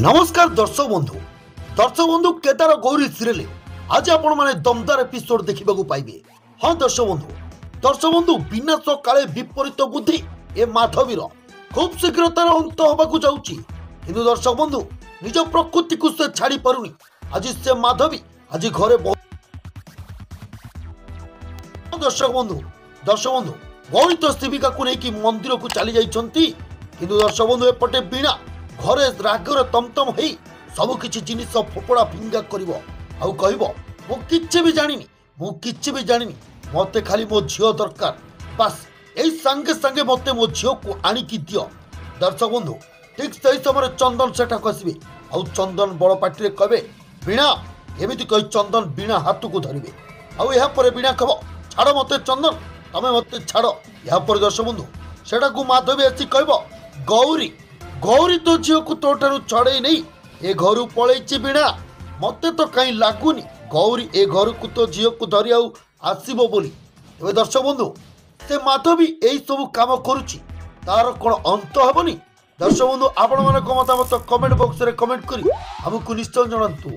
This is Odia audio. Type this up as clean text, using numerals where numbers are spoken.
ନମସ୍କାର ଦର୍ଶକ ବନ୍ଧୁ। ଦର୍ଶକ ବନ୍ଧୁ, କେଦାର ଗୌରୀ ସିରିଏଲ ଆଜି ଆପଣମାନେ ଦମଦାର ଏପିସୋଡ ଦେଖିବାକୁ ପାଇବେ। ହଁ ଦର୍ଶକ ବନ୍ଧୁ, ଦର୍ଶକ ବନ୍ଧୁ, ବିନାଶ କାଳେ ବିପରୀତ ବୁଦ୍ଧି ଏ ମାଧବୀର ଖୁବ୍ ଶୀଘ୍ର ତାର ଅନ୍ତ ହେବାକୁ ଯାଉଛି। କିନ୍ତୁ ଦର୍ଶକ ବନ୍ଧୁ, ନିଜ ପ୍ରକୃତିକୁ ସେ ଛାଡ଼ି ପାରୁନି। ଆଜି ସେ ମାଧବୀ ଆଜି ଘରେ। ଦର୍ଶକ ବନ୍ଧୁ, ଦର୍ଶକ ବନ୍ଧୁ, ଗୌରୀ ତ ଶିବିକାକୁ ନେଇକି ମନ୍ଦିରକୁ ଚାଲି ଯାଇଛନ୍ତି। କିନ୍ତୁ ଦର୍ଶକ ବନ୍ଧୁ, ଏପଟେ ବୀଣା ଘରେ ରାଗରେ ତମତମ ହେଇ ସବୁ କିଛି ଜିନିଷ ଫୋପଡ଼ା ଫିଙ୍ଗା କରିବ ଆଉ କହିବ, ମୁଁ କିଛି ବି ଜାଣିନି, ମୁଁ କିଛି ବି ଜାଣିନି, ମୋତେ ଖାଲି ମୋ ଝିଅ ଦରକାର, ବାସ୍ ଏଇ ସାଙ୍ଗେ ସାଙ୍ଗେ ମୋତେ ମୋ ଝିଅକୁ ଆଣିକି ଦିଅ। ଦର୍ଶକ ବନ୍ଧୁ, ଠିକ୍ ସେହି ସମୟରେ ଚନ୍ଦନ ସେଠାକୁ ଆସିବେ ଆଉ ଚନ୍ଦନ ବଡ଼ ପାଟିରେ କହିବେ, ବୀଣା। ଏମିତି କହି ଚନ୍ଦନ ବୀଣା ହାତକୁ ଧରିବେ ଆଉ ଏହାପରେ ବୀଣା କହିବ, ଛାଡ଼ ମୋତେ ଚନ୍ଦନ, ତମେ ମୋତେ ଛାଡ଼। ଏହାପରେ ଦର୍ଶକ ବନ୍ଧୁ, ସେଟାକୁ ମାଧବୀ ଆସି କହିବ, ଗୌରୀ, ଗୌରୀ ତୋ ଝିଅକୁ ତୋ ଠାରୁ ଛଡ଼େଇ ନେଇ ଏ ଘରୁ ପଳେଇଛି। ବୀଣା, ମୋତେ ତ କାହିଁ ଲାଗୁନି ଗୌରୀ ଏ ଘରକୁ ତୋ ଝିଅକୁ ଧରି ଆଉ ଆସିବ ବୋଲି। ତେବେ ଦର୍ଶକ ବନ୍ଧୁ, ସେ ମାଧବୀ ଏଇ ସବୁ କାମ କରୁଛି, ତାର କ'ଣ ଅନ୍ତ ହେବନି? ଦର୍ଶକ ବନ୍ଧୁ, ଆପଣମାନଙ୍କ ମତାମତ କମେଣ୍ଟ ବକ୍ସରେ କମେଣ୍ଟ କରି ଆମକୁ ନିଶ୍ଚୟ ଜଣାନ୍ତୁ।